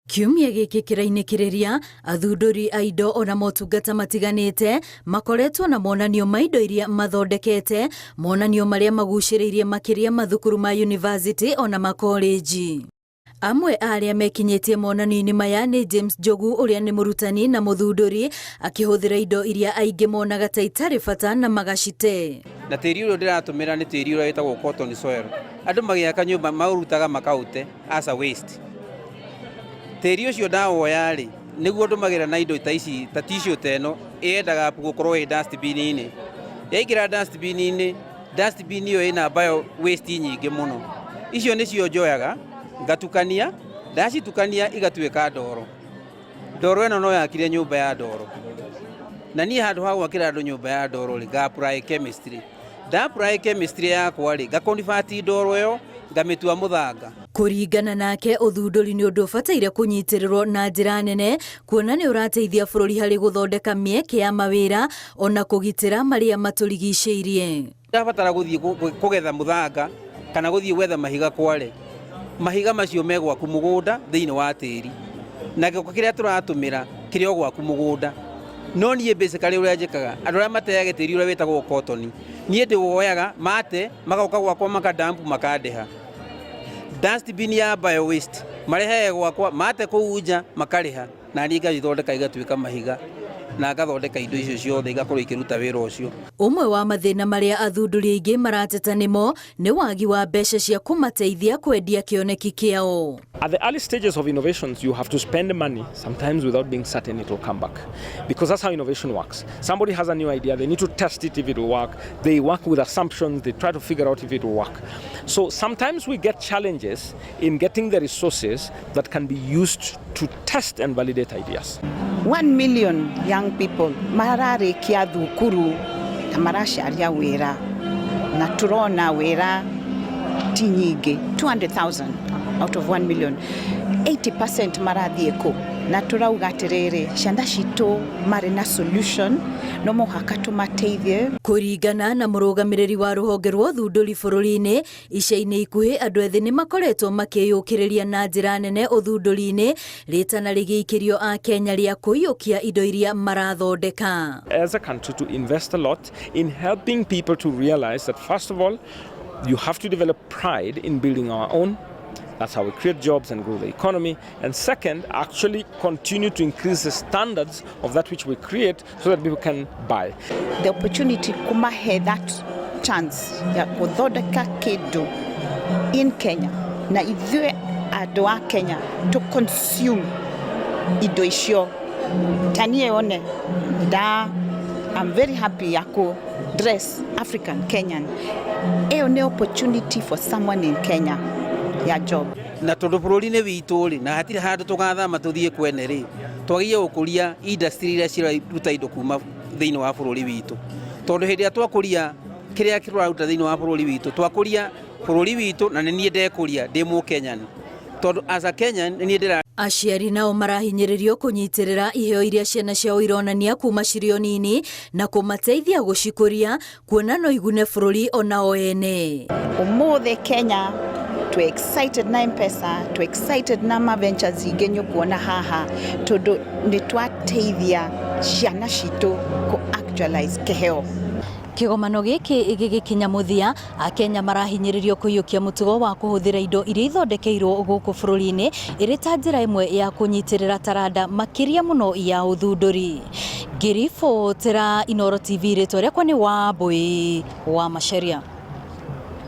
Kiumia gĩkĩ kĩrainĩkĩrĩria, athundũri a indo ona motungata matiganĩte makoretwo na monanio ma indo iria mathondekete, monanio marĩa magucĩrĩirie makĩria mathukuru ma yunivasĩtĩ ona makorĩnji. Amwe a arĩa mekinyĩtie monanio-inĩ maya nĩ James Njogu ũrĩa nĩ mũrutani na mũthundũri akĩhũthĩra indo iria aingĩ monaga ta itarĩ bata na magacite. Na tĩri ũyũ ndĩratũmĩra nĩ tĩri ũrĩa wĩtagwo cotton soil. Andũ magĩaka nyũmba maũrutaga makaũte as a waste. Tĩri ũcio ndawoya rĩ, nĩguo ndũmagĩra na indo ta ici ta tissue ta ĩno ĩendaga gũkorwo ĩ dustbin-inĩ. Yaingĩra dustbin-inĩ, dustbin ĩyo ĩna bio waste nyingĩ mũno. Icio nĩcio njoyaga ngatukania, ndacitukania igatuĩka ndoro. Ndoro ĩno no yakire nyũmba ya ndoro. Na niĩ handũ ha gwakĩra andũ nyũmba ya ndoro rĩ, nga apply chemistry. Nda apply chemistry yakwa rĩ, nga convert ndoro ĩyo ngamĩtua mũthanga. Kũringana nake, ũthundũri nĩ ũndũ ũbataire kũnyitĩrĩrwo na njĩra nene kuona nĩ ũrateithia bũrũri harĩ gũthondeka mĩeke ya mawĩra ona kũgitĩra marĩa matũrigicĩirie. Ndabatara gũthiĩ kũgetha mũthanga kana gũthiĩ gwetha mahiga kware, mahiga macio me gwaku mũgũnda thĩinĩ wa tĩri, na gĩko kĩrĩa tũratũmĩra kĩrĩ o gwaku mũgũnda. No niĩ basically ũrĩa njĩkaga, andũ arĩa mateaga tĩri ũrĩa wĩtagwo cotton, niĩ ndĩwoyaga mate magoka gwakwa makadampu makandĩha. Dustbin ya bio waste marehaga gwakwa mate kũu nja makarĩha na niĩ ngacithondeka igatuĩka mahiga na ngathondeka indo icio ciothe igakorwo ikĩruta wĩra ũcio. Ũmwe wa mathĩna marĩa athundũri aingĩ marateta nĩmo nĩ wagi wa mbeca cia kũmateithia kwendia kĩoneki kĩao. At the early stages of innovations, you have to spend money, sometimes without being certain it will come back. Because that's how innovation works. Somebody has a new idea, they need to test it if it will work. They work with assumptions, they try to figure out if it will work. So sometimes we get challenges in getting the resources that can be used to test and validate ideas. 1 million young people mararĩkia thukuru na maracaria wĩra na tũrona wĩra ti nyingĩ. 200,000 out of 1 million, 80% marathiĩ kũ? Na tũrauga atĩrĩrĩ, ciana citũ marĩ na solution, no mũhaka tũmateithie. Kũringana na mũrũgamĩrĩri wa rũhonge rwa ũthundũri bũrũri-inĩ, ica-inĩ ikuhĩ andũ ethĩ nĩ makoretwo makĩyũkĩrĩria na njĩra nene ũthundũri-inĩ, rĩtana rĩgĩikĩrio a Kenya rĩa kũiyũkia indo iria marathondeka. As a country to invest a lot in helping people to realize that first of all, you have to develop pride in building our own. That's how we create jobs and grow the economy. And second, actually continue to increase the standards of that which we create so that people can buy. The opportunity kumahe that chance ya gũthondeka kĩndũ in Kenya na ithuĩ andũ a Kenya to consume indo icio. Ta niĩ one nda I'm very happy ya kũ dress African Kenyan. Ĩyo nĩ opportunity for someone in Kenya ya job. Na tondũ bũrũri-inĩ witũ rĩ, na hatirĩ handũ tũgathama tũthiĩ kwene rĩ, twagĩrĩire gũkũria industry iria ciraruta indo kuma thĩinĩ wa bũrũri witũ. Tondũ hĩndĩ ĩrĩa twakũria kĩrĩa tũraruta thĩinĩ wa bũrũri witũ, twakũria bũrũri witũ na nĩ niĩ ndekũria ndĩ mũkenyani. Tondũ as a Kenyan nĩ niĩ ndĩra Aciari nao marahinyĩrĩrio kũnyitĩrĩra iheo iria ciana ciao ironania kuma cirĩ o nini na kũmateithia gũcikũria kuona no igune bũrũri onao ene. Ũmũthĩ Kenya twĩ excited na M-Pesa, twĩ excited na ma ventures ingĩ nĩũkuona haha tondũ nĩ twateithia ciana citũ kũ actualize kĩheo. Kĩgomano gĩkĩ gĩgĩkinya mũthia, Akenya marahinyĩrĩrio kũiyũkia mũtugo wa kũhũthĩra indo iria ithondekeirwo gũkũ bũrũri-inĩ ĩrĩ ta njĩra ĩmwe ya kũnyitĩrĩra taranda makĩria mũno ya ũthundũri. Ngĩribotera Inooro TV, rĩtwa rĩakwa nĩ Wambũi wa Macharia.